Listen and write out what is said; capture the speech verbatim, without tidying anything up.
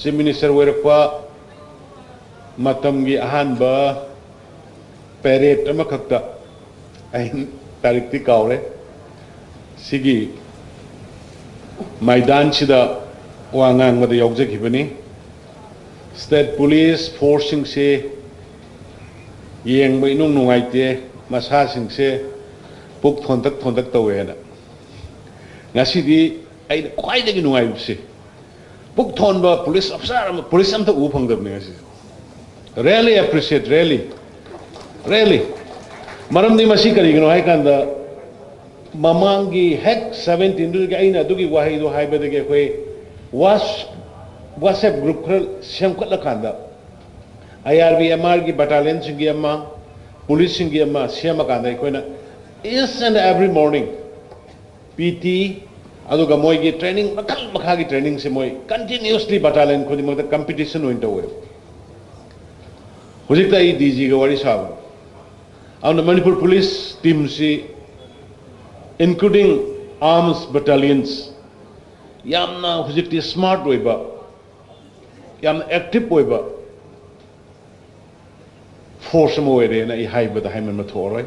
Chief minister ꯑꯣꯏꯔꯛꯄ ꯃꯇꯝꯒꯤ ꯑꯍꯥꯟꯕ ꯄꯦꯔꯦꯗ ꯑꯃꯈꯛꯇ, ꯑꯩ ꯇꯥꯔꯤꯛꯇꯤ ꯀꯥꯎꯔꯦ, ꯁꯤꯒꯤ ꯃꯥꯏꯗꯥꯟꯁꯤꯗ ꯋꯥ ꯉꯥꯡꯕꯗ ꯌꯥꯎꯖꯈꯤꯕꯅꯤ꯫ ꯁ꯭ꯇꯦꯠ ꯄꯨꯂꯤꯁ ꯐꯣꯔꯁꯁꯤꯡꯁꯦ ꯌꯦꯡꯕ ꯏꯅꯨꯡ ꯅꯨꯡꯉꯥꯏꯇꯦ, ꯃꯁꯥꯁꯤꯡꯁꯦ ꯄꯨꯛ ꯊꯣꯟꯇꯛ ꯊꯣꯟꯇꯛ ꯇꯧꯋꯦꯅ꯫ ꯉꯁꯤꯗꯤ ꯑꯩꯅ ꯈ꯭ꯋꯥꯏꯗꯒꯤ ꯅꯨꯡꯉꯥꯏꯕꯁꯤ, ꯄꯨꯛ ꯊꯣꯟꯕ ꯄꯨꯂꯤꯁ ꯑꯣꯐꯤꯁꯥꯔ ꯑꯃ, ꯄꯨꯂꯤꯁ ꯑꯝꯇ ꯎꯕ ꯐꯪꯗꯕꯅꯤ ꯉꯁꯤꯁꯦ꯫ Really appreciate, really, really. ꯃꯔꯝꯗꯤ ꯃꯁꯤ ꯀꯔꯤꯒꯤꯅꯣ ꯍꯥꯏ ꯀꯥꯟꯗ, ꯃꯃꯥꯡꯒꯤ ꯍꯦꯛ ꯁꯕꯦꯟꯇꯤꯟꯗꯨꯗꯒꯤ ꯑꯩꯅ ꯑꯗꯨꯒꯤ ꯋꯥꯍꯩꯗꯣ ꯍꯥꯏꯕꯗꯒꯤ ꯑꯩꯈꯣꯏ ꯋꯥꯁ-, WhatsApp group ꯈꯔ ꯁꯦꯝꯒꯠꯂꯀꯥꯟꯗ, ꯑꯥꯏ ꯑꯥꯔ ꯕꯤ ꯑꯦꯝ ꯑꯥꯔꯒꯤ ꯕꯇꯥꯂꯤꯌꯟꯁꯤꯡꯒꯤ ꯑꯃ, ꯄꯨꯂꯤꯁꯁꯤꯡꯒꯤ ꯑꯃ ꯁꯦꯝꯃꯀꯥꯟꯗ ꯑꯩꯈꯣꯏꯅ each and every morning P T, ꯑꯗꯨꯒ ꯃꯣꯏꯒꯤ ꯇ꯭ꯔꯦꯅꯤꯡ ꯃꯈꯜ ꯃꯈꯥꯒꯤ ꯇ꯭ꯔꯦꯅꯤꯡꯁꯦ ꯃꯣꯏ ꯀꯟꯇꯤꯅ꯭ꯌꯨꯁꯂꯤ ꯕꯇꯥꯂꯤꯌꯟ ꯈꯨꯗꯤꯡꯃꯛꯇ ꯀꯝꯄꯤꯇꯤꯁꯟ ꯑꯣꯏꯅ ꯇꯧꯋꯦꯕ꯫ ꯍꯧꯖꯤꯛꯇ ꯑꯩ ꯗꯤ ꯖꯤꯒ ꯋꯥꯔꯤ ꯁꯥꯕꯅꯤ꯫ ꯑꯗꯨꯅ ꯃꯅꯤꯄꯨꯔ ꯄꯨꯂꯤꯁ ꯇꯤꯝꯁꯤ, including arms battalions, ꯌꯥꯝꯅ ꯍꯧꯖꯤꯛꯇꯤ ꯁ꯭ꯃꯥꯔꯠ ꯑꯣꯏꯕ, ꯌꯥꯝꯅ ꯑꯦꯛꯇꯤꯚ ꯑꯣꯏꯕ ꯐꯣꯔꯁ ꯑꯃ ꯑꯣꯏꯔꯦꯅ ꯑꯩ ꯍꯥꯏꯕꯗ ꯍꯥꯏꯃꯟꯕ ꯊꯣꯛꯑꯔꯣꯏ꯫